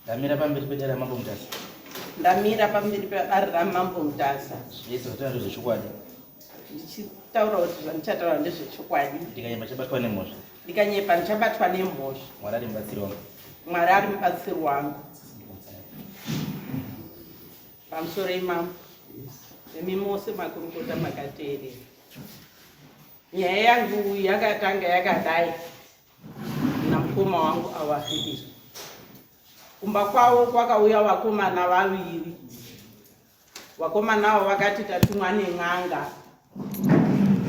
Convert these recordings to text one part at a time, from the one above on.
Ndamira pamberi pedare raMambo Mutasa. Ndamira pamberi pedare raMambo Mutasa. Zvese zvataura ndezvechokwadi. Ndichitaura kuti zvandichataura ndezvechokwadi. Ndikanyepa ndichabatwa nemhosva. Ndikanyepa ndichabatwa nemhosva. Mwari ari mubatsiri wangu. Mwari ari mubatsiri wangu. Pamusoro imambo. Imi mose makurukota makateerera. Nyaya yangu yakatanga yakadai. Namukoma wangu ava Philip. Kumba kwavo kwakauya vakomana vaviri. Vakomana avo vakati tatumwa nen'anga.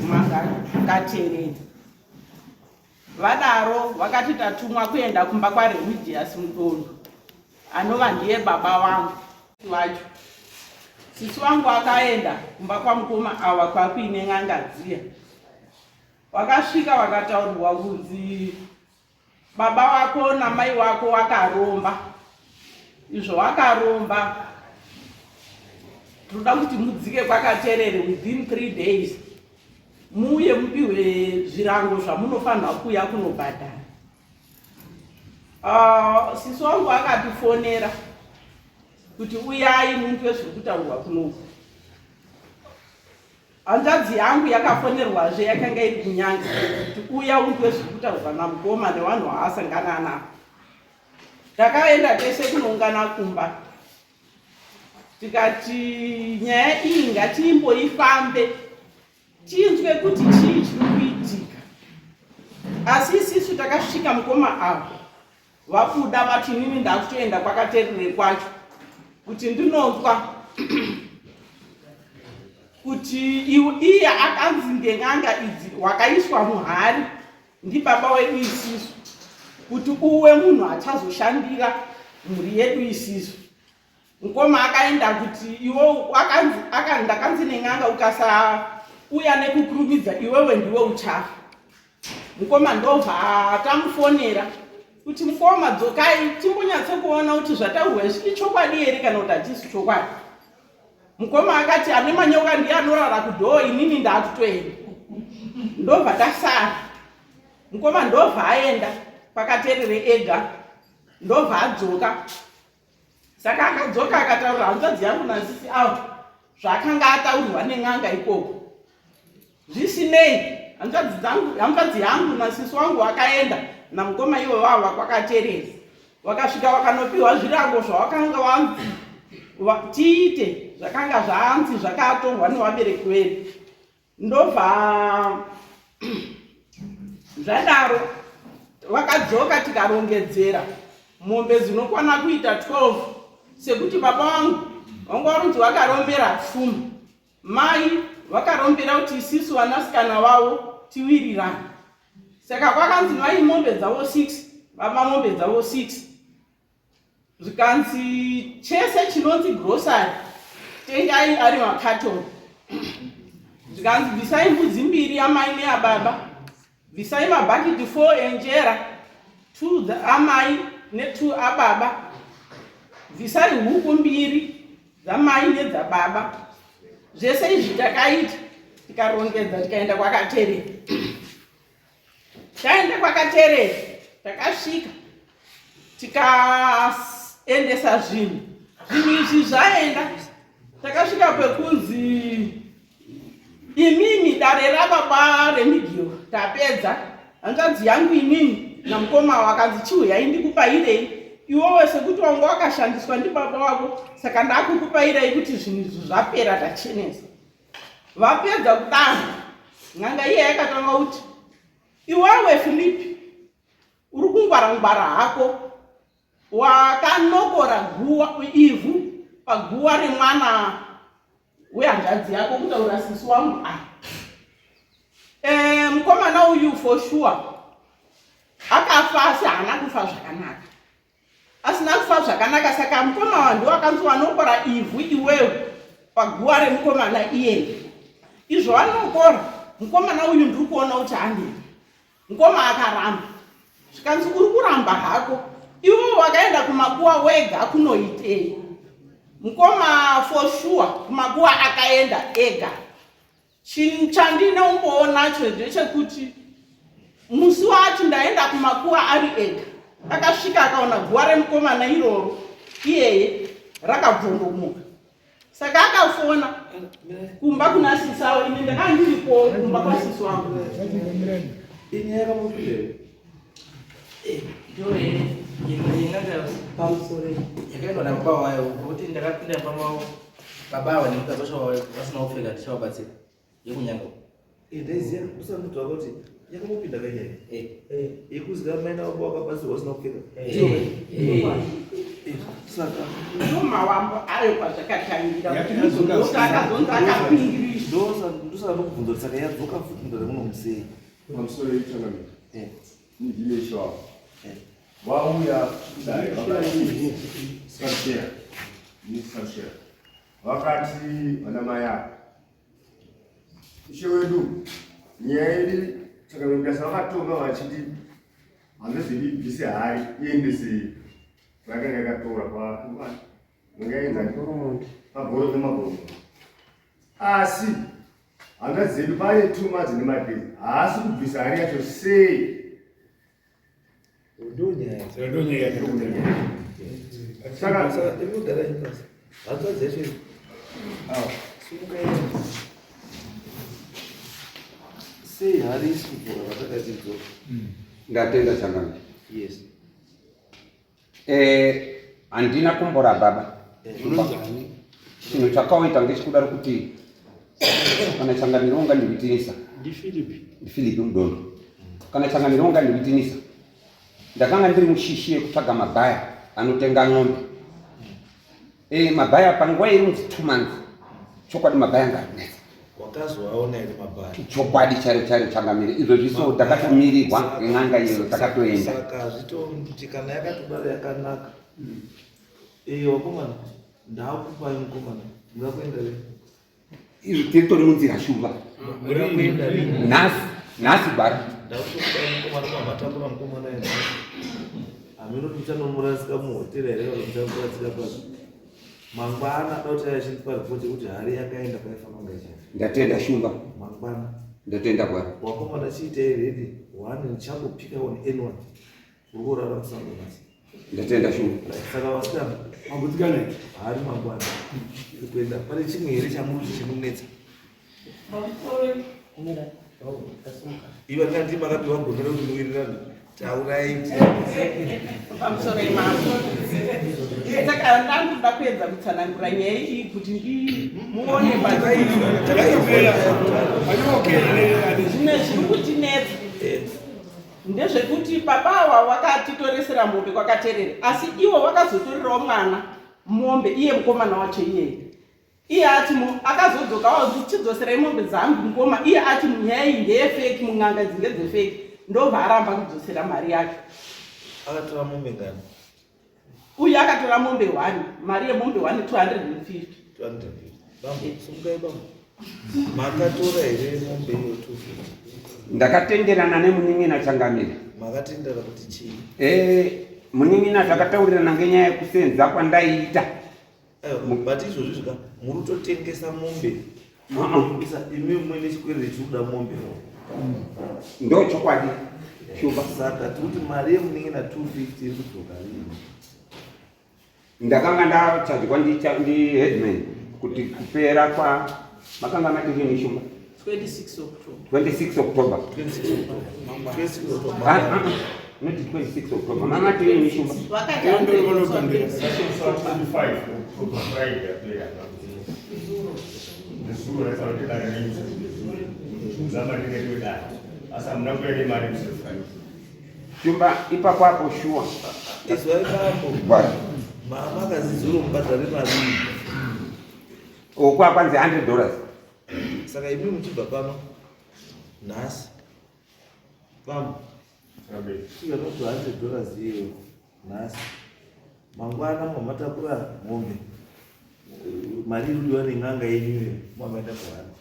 N'anga katerere. Vadaro vakati tatumwa kuenda kumba kwaRemidius Mudondo anova ndiye baba vangu vacho. Sisi wangu akaenda kumba kwamukoma ava kwakuine n'anga dziya. Wakasvika wakataurirwa kunzi baba wako namai wako wakaromba izvo wakaromba tinoda kuti mudzike kwakaterere within three days muuye mupihwe zvirango zvamunofanirwa kuuya kunobhadhara uh, sisi wangu akatifonera kuti uyai munzwe zviri kutaurwa kunoku Hanzvadzi yangu yakafonerwazve yakanga iri kuNyanga kuti uya unzwe zviri kutaurwa namukoma nevanhu vaasangana navo. Takaenda tese kunoungana kumba tikati nyaya iyi ngatiimboifambe tinzwe kuti chii chiri kuitika. Asi isisu takasvika mukoma avo Vabuda vati inini ndakutoenda kwakaterere kwacho kuti ndinonzwa kuti iye akanzi ngen'anga idzi wakaiswa muhari ndibaba wedu isisu kuti uwe munhu achazoshandira mhuri yedu isisu mukoma akaenda kuti iwe akanzi ndakanzi nen'anga ukasauya nekukurumidza iwewe ndiwe uchafa Mukoma ndobva tamufonera kuti mukoma dzokai timbonyatso kuona kuti zvataurwa izvi ichokwadi here kana kuti hachisi chokwadi. Mukoma akati ane manyoka ndiye anorara kudhoo inini ndakutoenda. Ndobva tasara. Mukoma ndobva aenda kwakaterere ega ndobva adzoka. Saka akadzoka akataurira hanzvadzi yangu nasisi avo zvaakanga ataurirwa nen'anga ikoko. Zvisinei, hanzvadzi dzangu, hanzvadzi yangu nasisi wangu vakaenda namukoma ivo vava kwakaterera. Vakasvika vakanopiwa zvirango zvawakanga wanzi tiite zvakanga zvanzi zvakatorwa nevabereki vedu. Ndobva zvadaro vakadzoka tikarongedzera mombe dzinokwana kuita 12 sekuti baba vangu vanga varunzi vakarombera fuma Mai vakarombera kuti isisu vanasikana vavo tiwirirane. Saka kwakanzi mai mombe dzavo 6, baba mombe dzavo 6. Zvikanzi chese chinonzi grocery tengai ari makatoni. Zvikanzi bvisai mbudzi mbiri yamai neyababa. Bvisai mabhakiti 4 enjera, 2 amai ne2 ababa. Bvisai huku mbiri dzamai nedzababa. Zvese izvi takaita tikarongedza tikaenda kwakaterera. Taenda kwakaterera takasvika tikaendesa zvinhu. Zvinhu izvi zvaenda takasvika pekunzi Imimi dare rababa Remigio tapedza. Hanzvadzi yangu inini namukoma wakanzi chiuyai ndikupairei iwewe sekuti wanga wakashandiswa ndibaba wako saka ndakukupairai kuti zvinhu izvi zvapera tachenesa. Vapedza kudaro n'anga iye yakatanga kuti iwewe Filipi uri kungwara ngwara hako wakanokora guwa ivhu paguwa remwana wehanzvadzi yako kutaura sisi wangu ah. E, mukomana uyu for sure akafa asi haana kufa zvakanaka asina kufa zvakanaka saka mukoma wandu wakanzi wanokora ivhu iwewe paguwa remukomana iyeye izvo vanokora mukomana uyu ndiri kuona kuti handei Mukoma akaramba zvikanzi uri kuramba hako iwe wakaenda kumakuwa wega kunoitei? Mukoma for sure kumakuwa akaenda ega. Chinhu chandine umbowo nacho ndechekuti musi waati ndaenda kumakuwa ari ega akasvika akaona guwa remukomana iroro. iyeye rakabvondomuka. Saka akafona kumba kuna sisi avo, ini ndakanga ndiripo kumba kwasisi wangu. Inyaya yakamupinda. Pamusoro yakaendwa nababa wayo, kuti ndakapinda mumba mavo baba ava nemukadzi wacho vasina kupfeka, tichavabatsira yekunyanga. Ndaiziva usandudza kuti yakamupinda kanyaya yekuziva mai nababa wakabatsirwa usina kupfeka. Saka ndo mawambo ayo kwazvakatangira, kuti muzondoti akazonzi akapingiriswa. Ndosaka ndokubvunza kuti saka yadzoka futi mudare muno musei? Pamusoro yechangamire, ndine shoko. Vauya kudare vakati sachair, sachair vakati, vana mai ava, ishe wedu, nyaya yedu chakamutasa vakatonga vachiti hanzvadzi ibvise hari iendese kwayakanga yakatora kwa pagoro nemagoro, asi hanzvadzi dzedu pane 2 months nemadays haasi kubvisa hari yacho sei? Ndonyaya. Saka Saka inogara ipasi hanzvadzi yacho awa simukai sei hari isi kudzoka vatakati idzoka? Ndatenda, changamire. Yes. Handina kumbora baba. Chinhu chakaoita ngechikudaro kuti kana changamire ungandiwitinisa, ndiPhilipi Mudondo, kana changamire ungandiwitinisa, ndakanga ndiri mushishi yekutsvaga mabhaya anotenga ng'ombe. Mabhaya panguva iri kunzi 2 months, chokwadi mabhaya ngarinetsa. Wakazoaona here mabhaya? Chokwadi chairo chairo, changamire, izvozviso takatomirirwa ngen'anga iyo, takatoenda. Saka zvitoti kana yakatodaro yakanaka. Wakomana, ndaakupai mukomana, muda kuenda rini? Izvo tiritori munzira, shuva. Muda kuenda rini? Nhasi, nhasi gwara. Ndakutokupai mukomana, mamatambura mukomana ena hamino kuti muchanomurasika muhotera here kana muchamurasika papi. Mangwana da kuti ayachindipa ripoti yekuti hari yakaenda kwaifanira kunge ichienda. Ndatenda, shumba. Mangwana. Ndatenda, gwara. Wakomana, chiitai ready one, ndichangopika on anyone uri kurara musango nhasi. Ndatenda, shumba. Saka vasikana, Magutsikana. hari mangwana iri kuenda. Pane chimwe here chamuri kuti chimunetsa? Iva ndati makapiwa gomero kuti muwirirane, taurai. Pamusoro imambo, saka ndangoda kuedza kutsanangura nyaya iyi kuti muone zvimwe zviri kutinetsa. Ndezvekuti baba ava vakatitoresera mombe kwakaterera, asi ivo vakazotorerawo mwana mombe, iye mukomana wacho iyeye. Iye ati akazodzoka chidzoserai mombe dzangu mukoma. Iye ati nyaya iyi ndeyefake, mun'anga idzi ngedzefake, ndobva aramba kudzosera mari yacho. Akatora mombe ngani? Uyu akatora mombe 1, mari yemombe 1, 250. 250. Bambo, simukai bambo. Makatora here mombe iyo 250? Ndakatenderana nemunin'ina, changamire. Makatendera kuti chii? Munin'ina takataurirana ngenyaya yekusenza kwandaiita. Aiwa, but izvozvi zvika muri kutotengesa mombe Uh-uh. isa imi muine chikwereti chiri kuda mombe. Ndo chokwadi, shuva. Saka tiri kuti mari yemunin'ina 250 iri kudzoka rini? Ndakanga ndachajwa ndiheadman kuti kupera kwa makanga matirini, shumba? 26 October. 26 October. 26 October. Ah, ah, ah. Not 26 October, mamatirini, shumba? Vakati 25 October, Friday, apera nezuro raisarotedare nenyusa maringetodare, asi hamuna kuya nemari musi. Shumba, ipapo apo shuwa. Izwai bambo. Gwara. Mama akazizuro mubhadhare mari. Okwa kwanzi $100. Saka imi muchibva pano nhasi bambo, chibva $100 iyoyo nhasi, mangwana mamatakura mombe, mari iri kudiwa nen'anga yenyu iyo, mamaenda kuhana.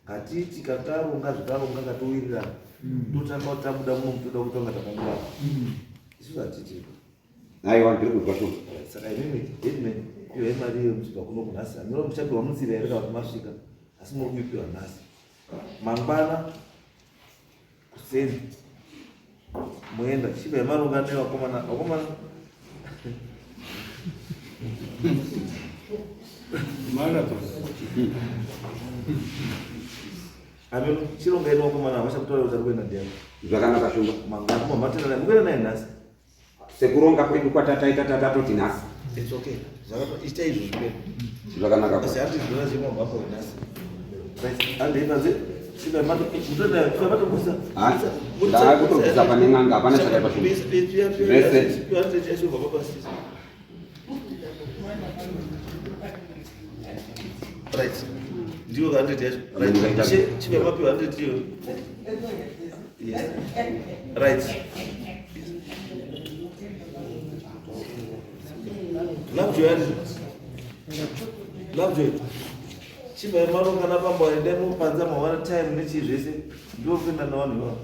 Ngatiti kataronga zvataronga, katowirirana, totanga tabuda muno, mutoda kutanga takamurapa, isusu hatiti. Aiwa, ndiri kuzwa, shumba. Saka imimi headman, piwai mari iyo muchibva kuno kunhasi. Hamina muchapiwa munzira here kana kuti masvika, asi muri kuipiwa nhasi. Mangwana kuseni muenda, chibva yamaronga nevakomana, vakomana. Marathon. Ameno chironga ino wakomana havachakutaura kuti ari kuenda ndiani. Zvakanaka Shumba. Mangwana mamatenda naye. Mukuenda naye nhasi. Sekuronga kwedu kwatataita tatatoti nhasi. It's okay. Zvakato ita izvo zvipere. Zvakanaka. Asi hati zvona zvema mbapo nhasi. Right. Ande panze. Sina mato mutoenda mato kusa. Ndakutobvisa pane n'anga hapana chakaipa Shumba. Zvese. Right. Ndiyo 100 yacho. Right. Chive mapi 100 iyo. Yes. Right. Lovejoy ari. Lovejoy. Chive maronga napambo endai mupanza mawana time nechii zvese. Ndiwo kuenda navanhu ivavo.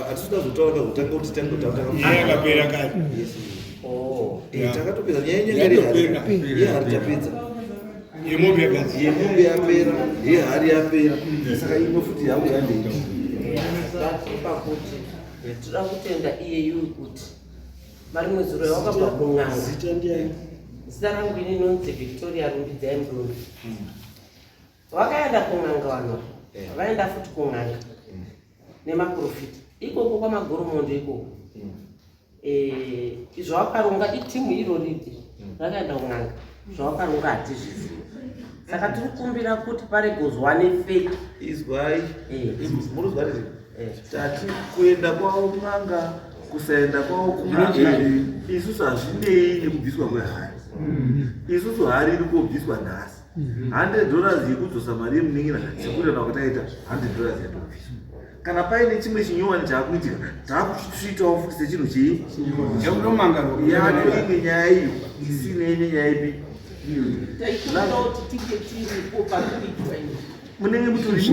Hatisi kuda kutanga kuti tange kutaura. Yakapera kare. Oh. Takatopedza nyaya yenyu yehari tapedza. Yemombe yapedza. Yemombe yapera, yehari yapera. Saka imwe futi yangu yandei. Pakuti toda kutenda iyeyu kuti marimwe zuro yakabva kun'anga. Zita ndiani? Zita rangu ini inonzi Victoria Rumbidzai Murumbi. Vakaenda kun'anga vanhu, vaenda futi kun'anga nemaprofita ikoko kwamagoromondo ikoko. Zvawakaronga itimu irori rakaenda kun'anga, zvawakaronga hatizvizivi, saka tiri kukumbira kuti paregozwa nefake. Izwai. Muruzwa riri. Tati kuenda kwavo kun'anga, kusaenda kwavo kun'anga, isusu hazvinei nekubviswa kwehari. Isusu hari iri kobviswa nhasi. $100 yekudzosa mari yemunin'ina sekurirana kwataita, $100 yatobviswa. Kana paine chimwe chinyowani chaakuitika, taakuchitsvitawo futi sechinhu chii yato imwe nyaya iyo isinei nenyaya ipi. Taikumbira kuti tinge tiripo parikuitwa izvi. Munenge mutoripo,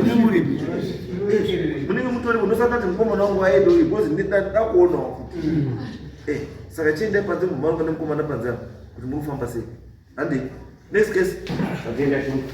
munenge mutoripo. Ndosaka kuti mukomana wangu aende uyu because ndida kuonawo futi. Saka chiendai panze mumaronga nemukomana panze apa kuti muri kufamba sei. Handi, next case. Tatenda Shumba.